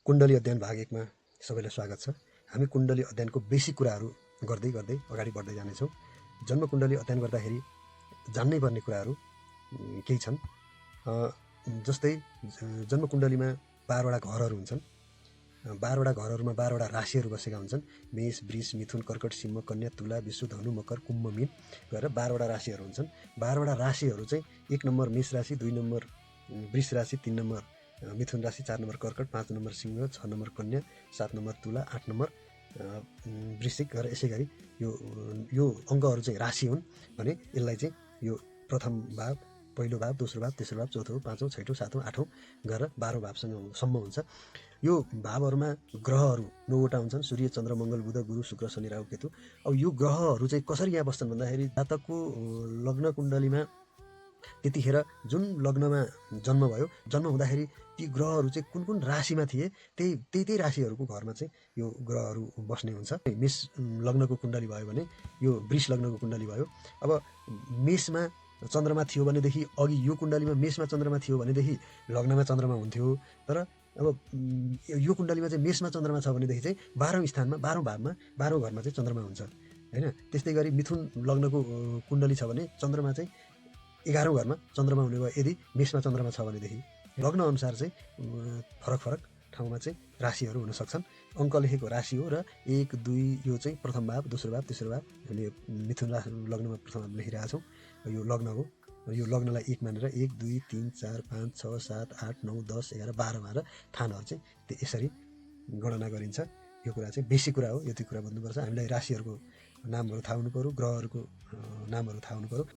कुण्डली अध्ययन भाग 1 मा सबैलाई स्वागत छ। हामी कुण्डली अध्ययनको बेसिक कुराहरू गर्दै गर्दै अगाडि बढ्दै जानेछौँ। जन्म कुण्डली अध्ययन गर्दाखेरि जान्नै पर्ने कुराहरू केही छन्। जस्तै जन्म कुण्डलीमा 12 वटा घरहरू हुन्छन्। 12 वटा घरहरूमा 12 वटा राशिहरू बसेका हुन्छन्। मेष, वृष, मिथुन, कर्कट, सिंह, कन्या, तुला, वृश्चिक, धनु, मकर, कुम्भ, मीन गरेर 12 वटा राशिहरू हुन्छन्। 12 वटा राशिहरू चाहिँ 1 नम्बर मेष राशि, 2 नम्बर वृष राशि, 3 नम्बर मिथुन राशि, 4 नम्बर कर्कट, 5 नम्बर सिंह, 6 नम्बर कन्या, 7 नम्बर तुला, 8 नम्बर वृश्चिक गरेर यसै गरी यो अङ्कहरू चाहिँ राशि हुन् भने यसलाई चाहिँ यो प्रथम भाव, पहिलो भाव, दोस्रो भाव, तेस्रो भाव, चौथो, पाँचौँ, छैटौँ, सातौँ, आठौँ गरेर 12 भावसम्म हुन्छ। यो भावहरूमा ग्रहहरू 9 वटा हुन्छन्। सूर्य, चन्द्र, मङ्गल, बुध, गुरु, शुक्र, शनि, राहु, केतु। अब यो ग्रहहरू चाहिँ कसरी यहाँ बस्छन् भन्दाखेरि जातकको लग्न कुण्डलीमा त्यतिखेर जुन लग्नमा जन्म भयो, जन्म हुँदाखेरि ती ग्रहहरू चाहिँ कुन कुन राशिमा थिए त्यही राशिहरूको घरमा चाहिँ यो ग्रहहरू बस्ने हुन्छ। मेष लग्नको कुण्डली भयो भने यो वृष लग्नको कुण्डली भयो। अब मेषमा चन्द्रमा थियो भनेदेखि अघि यो कुण्डलीमा मेषमा चन्द्रमा थियो भनेदेखि लग्नमा चन्द्रमा हुन्थ्यो। तर अब यो कुण्डलीमा चाहिँ मेषमा चन्द्रमा छ भनेदेखि चाहिँ 12औँ स्थानमा 12औँ भावमा 12औँ घरमा चाहिँ चन्द्रमा हुन्छ हैन। त्यस्तै गरी मिथुन लग्नको कुण्डली छ भने चन्द्रमा चाहिँ 11औँ घरमा चन्द्रमा हुने भयो। यदि मेषमा चन्द्रमा छ भनेदेखि लग्न अनुसार चाहिँ फरक फरक ठाउँमा चाहिँ राशिहरू हुन सक्छन्। अङ्क लेखेको राशि हो र 1, 2 यो चाहिँ प्रथम भाव, दोस्रो भाव, तेस्रो भाव। हामीले मिथुन लग्नमा प्रथम भाव लेखिरहेका छौँ। यो लग्न हो। यो लग्नलाई 1 मानेर 1, 2, 3, 4, 5, 6, 7, 8, 9, 10, 11, 12 भनेर थानहरू चाहिँ यसरी गणना गरिन्छ। यो कुरा चाहिँ बेसिक कुरा हो। यति कुरा बुझ्नुपर्छ। हामीलाई राशिहरूको नामहरू थाहा हुनु पर्यो, ग्रहहरूको नामहरू थाहा हुनु पर्यो।